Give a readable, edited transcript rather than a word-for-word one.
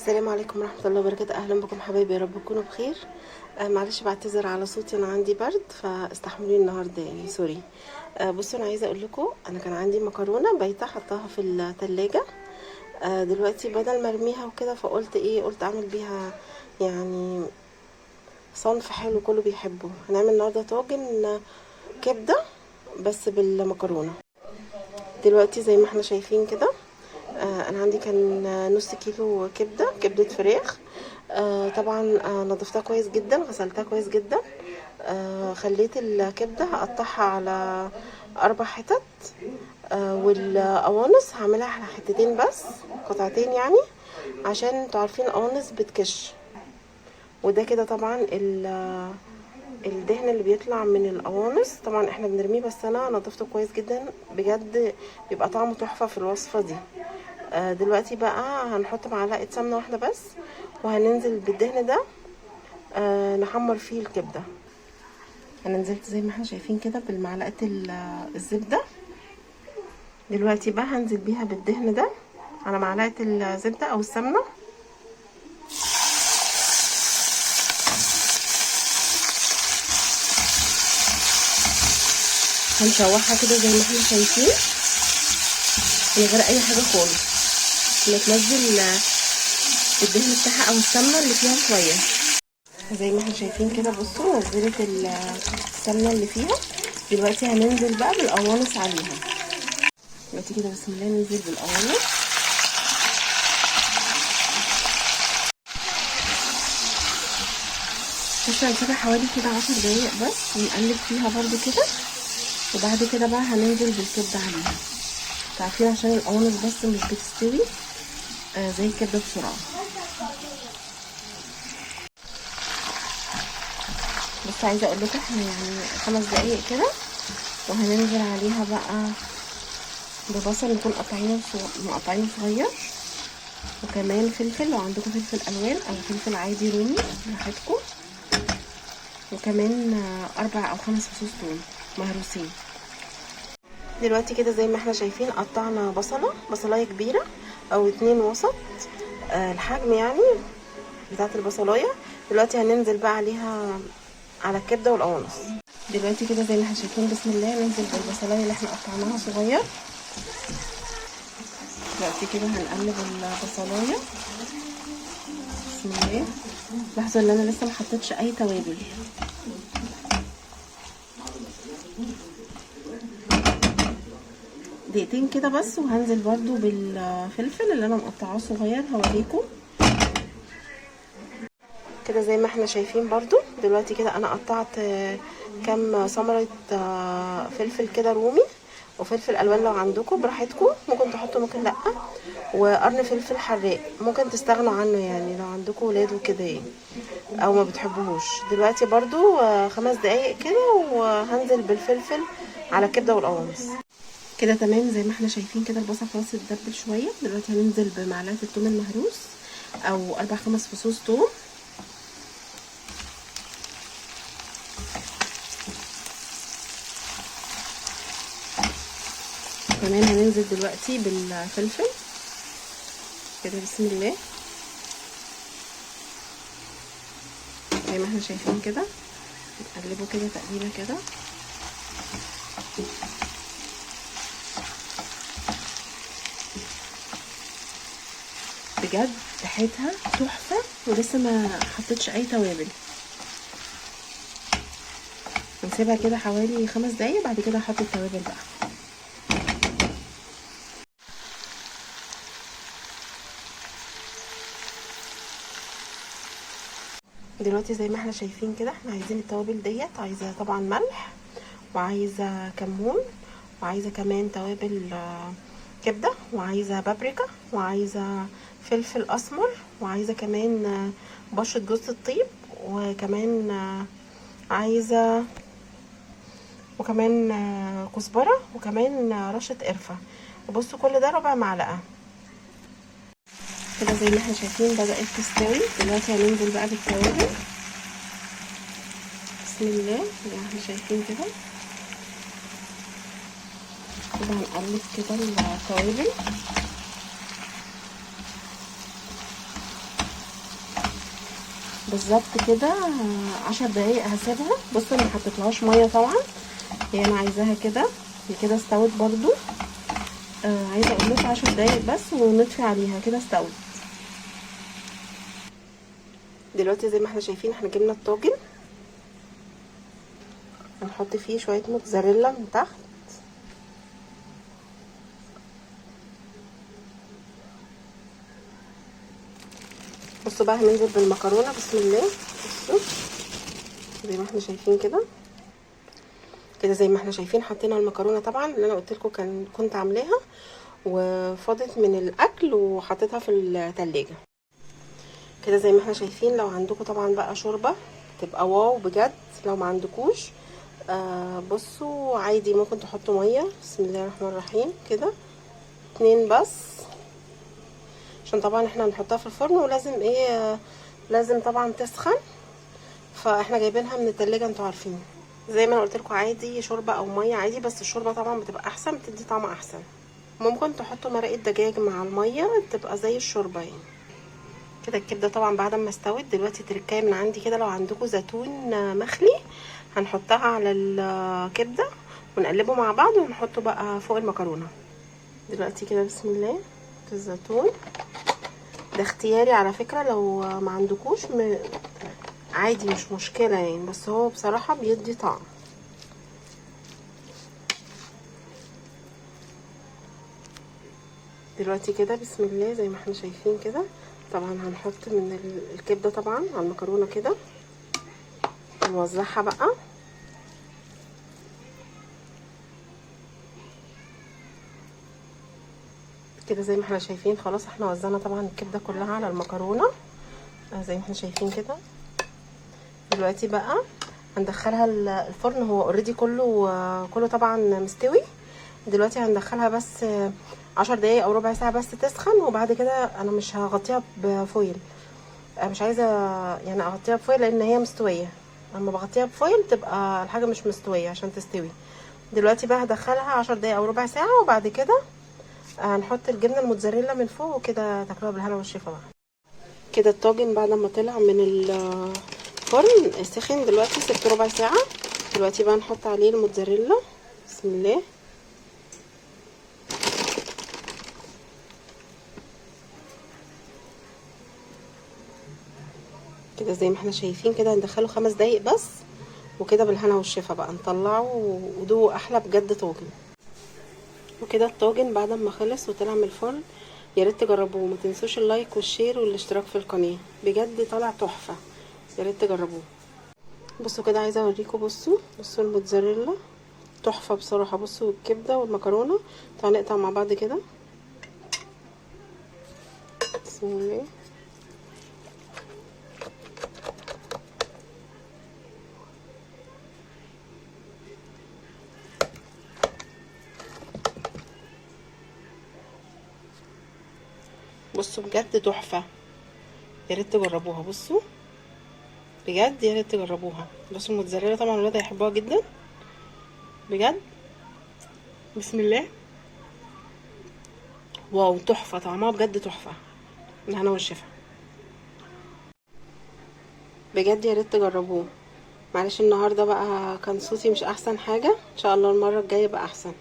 السلام عليكم ورحمة الله وبركاته. أهلا بكم حبايبي، يا رب تكونوا بخير. معلش بعتذر على صوتي، أنا عندي برد فاستحملوني النهاردة، يعني sorry. بصوا، أنا عايزة أقول لكم أنا كان عندي مكرونة بايتة حطاها في التلاجة. دلوقتي بدل ما ارميها وكده، فقلت ايه، قلت اعمل بيها يعني صنف حلو كله بيحبه. هنعمل النهارده طاجن كبدة بس بالمكرونة. دلوقتي زي ما احنا شايفين كده، انا عندي كان نص كيلو كبدة فراخ. طبعا نضفتها كويس جدا، غسلتها كويس جدا. خليت الكبدة هقطعها على 4 حتت، والقوانص هعملها على حتتين بس، قطعتين يعني، عشان انتوا عارفين القوانص بتكش. وده كده طبعا الدهن اللي بيطلع من القوانص، طبعا احنا بنرميه، بس انا نضفته كويس جدا، بجد بيبقى طعمه تحفة في الوصفة دي. دلوقتي بقى هنحط معلقة سمنة واحدة بس، وهننزل بالدهن ده نحمر فيه الكبدة. انا نزلت زي ما احنا شايفين كده بالمعلقة الزبدة. دلوقتي بقى هنزل بيها بالدهن ده على معلقة الزبدة او السمنة. هنشوحها كده زي ما احنا شايفين من غير اي حاجة خالص، تنزل الدهن بتاعها او السمنة اللي فيها شوية. زي ما احنا شايفين كده، بصوا نزلت السمنة اللي فيها. دلوقتي هننزل بقى بالقوانص عليها. دلوقتي كده بسم الله ننزل بالقوانص. بس هنسيبها حوالي كده 10 دقايق بس، ونقلب فيها برده كده، وبعد كده بقى هننزل بالكبده عليها. عارفين عشان القوانص بس مش بتستوي زي الكبده بسرعة. بس عايزه اقول لكم احنا يعني 5 دقايق كده، وهننزل عليها بقى ببصل نكون مقطعينه صغير، وكمان فلفل لو عندكم فلفل الوان او فلفل عادي رومي براحتكم، وكمان 4 أو 5 فصوص ثوم مهروسين. دلوقتي كده زي ما احنا شايفين قطعنا بصلايه كبيرة او 2 وسط الحجم يعني بتاعه البصلايه. دلوقتي هننزل بقى عليها على الكبده والقوانص. دلوقتي كده زي ما احنا شايفين بسم الله ننزل بالبصلايه اللي احنا قطعناها صغير. دلوقتي كده هنقلب البصلايه بسم الله. لاحظوا ان انا لسه ما حطيتش اي توابل. دقيقتين كده بس، وهنزل برضو بالفلفل اللي انا مقطعاه صغير هوريكم كده زي ما احنا شايفين برضو. دلوقتي كده انا قطعت كام ثمرة فلفل كده رومي، وفلفل الوان لو عندكم براحتكم ممكن تحطوا ممكن لا، وقرن فلفل حراق ممكن تستغنوا عنه يعني لو عندكم ولاد وكده يعني او ما بتحبوهوش. دلوقتي برضو 5 دقايق كده، وهنزل بالفلفل على الكبده والقوانص كده. تمام زي ما احنا شايفين كده البصل خلاص اتدبل شوية. دلوقتي هننزل بمعلقه الثوم المهروس او 4 5 فصوص ثوم. كمان هننزل دلوقتي بالفلفل كده بسم الله. زي ما احنا شايفين كده نقلبه كده تقليبه كده. بجد ريحتها تحفة، ولسه ما حطيتش اي توابل. هنسيبها كده حوالي 5 دقايق، بعد كده هحط التوابل بقى. دلوقتي زي ما احنا شايفين كده احنا عايزين التوابل ديت، عايزه طبعا ملح، وعايزه كمون، وعايزه كمان توابل كبده، وعايزه بابريكا، وعايزه فلفل اسمر، وعايزه كمان بشره جوز الطيب، وكمان عايزه وكمان كزبره، وكمان رشه قرفه. بصوا كل ده ربع معلقه كده. زي ما احنا شايفين بدأت تستوي. دلوقتي هننزل بقى بالتوابل بسم الله. زي ما احنا شايفين كده كده هنقلب كده التوابل. بالظبط كده 10 دقايق هسيبها. بصوا انا ما حطيتلهاش مية طبعا، هي انا عايزاها كده، هي كده استوت برضو. عايزه اقول لكم 10 دقايق بس ونطفي عليها كده استوت. دلوقتي زي ما احنا شايفين احنا جبنا الطاجن، هنحط فيه شوية موتزاريلا من تحت. بصوا بقى هننزل بالمكرونه، بسم الله. بصوا زي ما احنا شايفين كده كده، زي ما احنا شايفين حطينا المكرونه طبعا اللي انا قلت لكم كنت عاملاها وفاضت من الاكل وحطيتها في التلاجة كده زي ما احنا شايفين. لو عندكم طبعا بقى شوربة تبقى wow بجد، لو ما عندكوش بصوا عادي ممكن تحطوا مية. بسم الله الرحمن الرحيم كده 2 بس، عشان طبعا احنا هنحطها في الفرن ولازم ايه، لازم طبعا تسخن، فاحنا جايبينها من التلاجة انتوا عارفين. زي ما انا قلت لكم عادي شوربة او مية عادي، بس الشوربة طبعا بتبقى احسن، بتدي طعم احسن. ممكن تحطوا مرقه دجاج مع المية تبقى زي الشوربة يعني كده. الكبده طبعا بعد ما استوت دلوقتي تركايه من عندي كده، لو عندكم زيتون مخلي هنحطها على الكبده ونقلبه مع بعض ونحطه بقى فوق المكرونه. دلوقتي كده بسم الله الزيتون ده اختياري على فكرة، لو ما عندكوش عادي مش مشكلة يعني، بس هو بصراحة بيدي طعم. دلوقتي كده بسم الله زي ما احنا شايفين كده، طبعا هنحط من الكبده طبعا على المكرونه كده، نوزعها بقى. كده زي ما احنا شايفين خلاص احنا وزعنا طبعا الكبده كلها على المكرونه زي ما احنا شايفين كده. دلوقتي بقى هندخلها الفرن، هو already كله طبعا مستوي. دلوقتي هندخلها بس 10 دقايق او ربع ساعة بس تسخن، وبعد كده انا مش هغطيها ب foil، مش عايزه يعني اغطيها ب foil لان هي مستوية. اما بغطيها ب foil تبقى الحاجة مش مستوية عشان تستوي. دلوقتي بقى هدخلها 10 دقايق او ربع ساعة، وبعد كده هنحط الجبنة الموتزاريلا من فوق وكده تاكلوها بالهنا والشفا بقى. كده الطاجن بعد ما طلع من الفرن سخن دلوقتي، سبته ربع ساعة. دلوقتي بقى نحط عليه الموتزاريلا، بسم الله. كده زي ما احنا شايفين كده هندخله 5 دقايق بس، وكده بالهنا والشفا بقى نطلعه ودوقه احلى بجد طاجن. وكده الطاجن بعد ما خلص وطلع من الفرن، يا ريت تجربوه، ما تنسوش ال like وال share والاشتراك في القناة، بجد طالع تحفة، يا ريت تجربوه. بصوا كده عايزه اوريكم، بصوا الموتزاريلا تحفة بصراحة. بصوا الكبده والمكرونه، تعالوا نقطع مع بعض كده، بسم الله. بصوا بجد تحفة، يا ريت تجربوها. بصوا بجد يا ريت تجربوها. بصوا الموتزاريلا طبعا الولاد هيحبوها جدا بجد، بسم الله. واو تحفة، طعمها بجد تحفة، الهنا والشفا بجد، يا ريت تجربوه. معلش النهارده بقى كان صوتي مش احسن حاجة، ان شاء الله المرة الجاية بقى احسن.